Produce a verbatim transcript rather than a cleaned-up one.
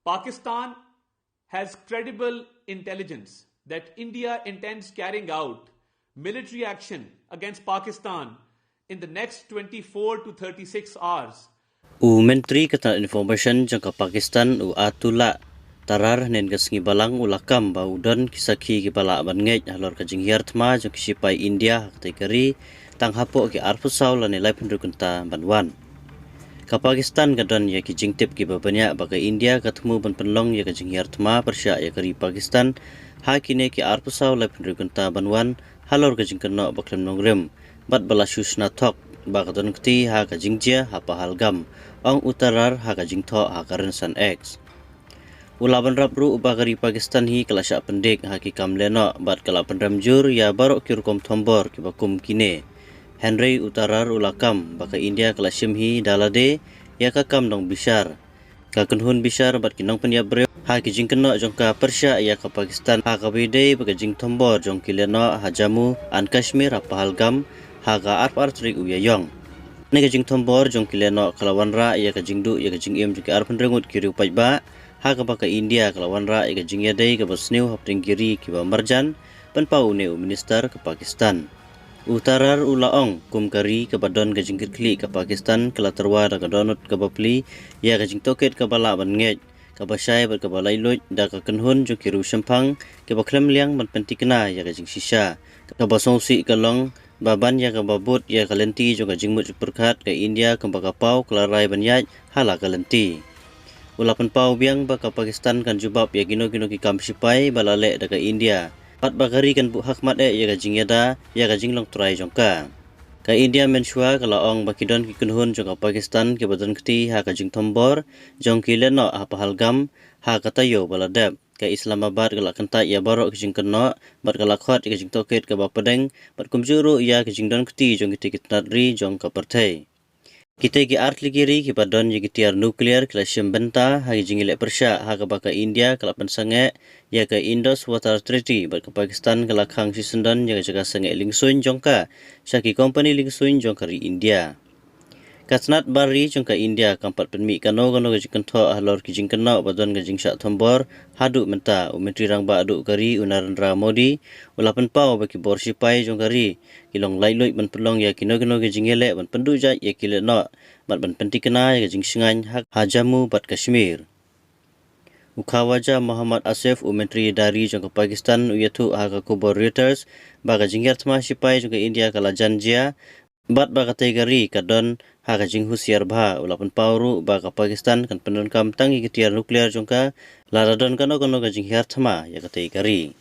Pakistan has credible intelligence that India intends carrying out military action against Pakistan in the next twenty-four to thirty-six hours. U Myntri ka tnat Information jong ka Pakistan, u Atullah Tarar, hynnin ka sngi Balang u la kam ba u don ki sakhi kiba lah ban ngeit halor ka jinghiar thma jong ki shipai India ha katei ka ri, tang hapoh ki arphew saw lane laiphew hynriew kynta ban wan. Ka Pakistan ka don ïa ki jingtip kiba bniah ba ka India ka thmu ban pynlong ïa ka jinghiar thma pyrshah ïa ka ri Pakistan ha kine ki arphew saw laiphew hynriew kynta ban wan, halor ka jingkynnoh ba khlem nongrim bad ba la shu shna thok ba ka don kti ha ka jingjia ha Pahalgam, ong u Tarar ha ka jingthoh ha ka rynsan X. U la bynrap ruh ba ka ri Pakistan hi ka la shah pyndik ha ki kam lehnoh bad ka la pynrem jur ïa baroh ki rukom thombor kiba kum kine. Hynrei u Tarar u la kam ba ka India ka la shim hi da lade ïa ka kam nongbishar, ka kynhun bishar bad ki nongpynïap briew ha ki jingkynnoh jong ka pyrshah ïa ka Pakistan ha kaba ïadei bad ka jingthombor jong ki lehnoh ha Jammu and Kashmir ha Pahalgam ha ka arphew ar tarik u Ïaïong. Kane ka jingthombor jong ki lehnoh ka la wanrah ïa ka jingduh ïa ka jingim jong ki arphew hynriew ngut ki riewpaidbah, ha kaba ka India ka la wanrah ïa ka jingïadei kaba sniew hapdeng ki ri kiba marjan, pynpaw une u minister ka Pakistan. U Tarar u la ong, kum ka ri kaba don ka jingkitkhlieh, ka Pakistan ka la tyrwa da ka dohnud kaba pli ïa ka jingtohkit kaba lah ban ngeit, kaba shai bad kaba laitluid da ka kynhun jong ki riew shemphang kiba khlem liang ban pyntikna ïa ka jingshisha. Kaba sngewsih ka long ba ban ïa kaba bud ïa ka lynti jong ka jingmut jingpyrkhat ka India kumba ka paw ka la rai ban ïaid ha la ka lynti. U la pynpaw biang ba ka Pakistan kan jubab ïa kino kino ki kam shipai ba la leh da ka India, bad ba ka ri kan buh hakhmat eh ïa ka jingïada ïa ka jinglong trai jong ka. Ka India mynshuwa ka la ong ba ki don ki kynhun jong ka Pakistan kiba don kti ha ka jingthombor jong ki lehnoh ha Pahalgam ha ka taïew ba la dep. Ka Islamabad ka la kyntait ïa baroh ki jingkynnoh bad ka la khot ïa ka jingtohkit kaba pdeng bad kumjuh ruh ïa ka jingdon kti jong kitei ki tnat ri jong ka pyrthei. Kitei ki artylli ki ri kiba don ïa ki tiar nuclear ki la shim bynta ha ki jingïaleh pyrshah ha kaba ka India ka la pynsangeh ïa ka Indus Water Treaty bad ka Pakistan ka la khang shisyndon ïa ka jaka sangeh liengsuiñ jong ka sha ki kompani liengsuiñ jong ka ri India. Ka tnat bar ri jong ka India kam pat pynmih kano kano ka jingkynthoh halor ki jingkynnoh ba don ka jingshah thombor haduh mynta. U Myntri Rangbah duh ka ri, u Narendra Modi, u la pynpaw ba ki bor shipai jong ka ri ki long laitluid ban pynlong ïa kino kino ki jingïaleh ban pynduh jait ïa ki lehnoh bad ban pyntikna ïa ka jingshngaiñ ha, ha Jammu bad Kashmir. U Khawaja Muhammad Asif, u Myntri Dari jong ka Pakistan, u ïathuh ha ka khubor Reuters ba ka jinghiar thma shipai jong ka India ka la jan jia bad ba katei ka ri ka don ha ka jinghusiar bha. U la pynpaw ruh ba ka Pakistan kan pyndonkam tang ïa ki tiar nuclear jong ka lada don kano kano ka jinghiar thma ïa katei ka ri.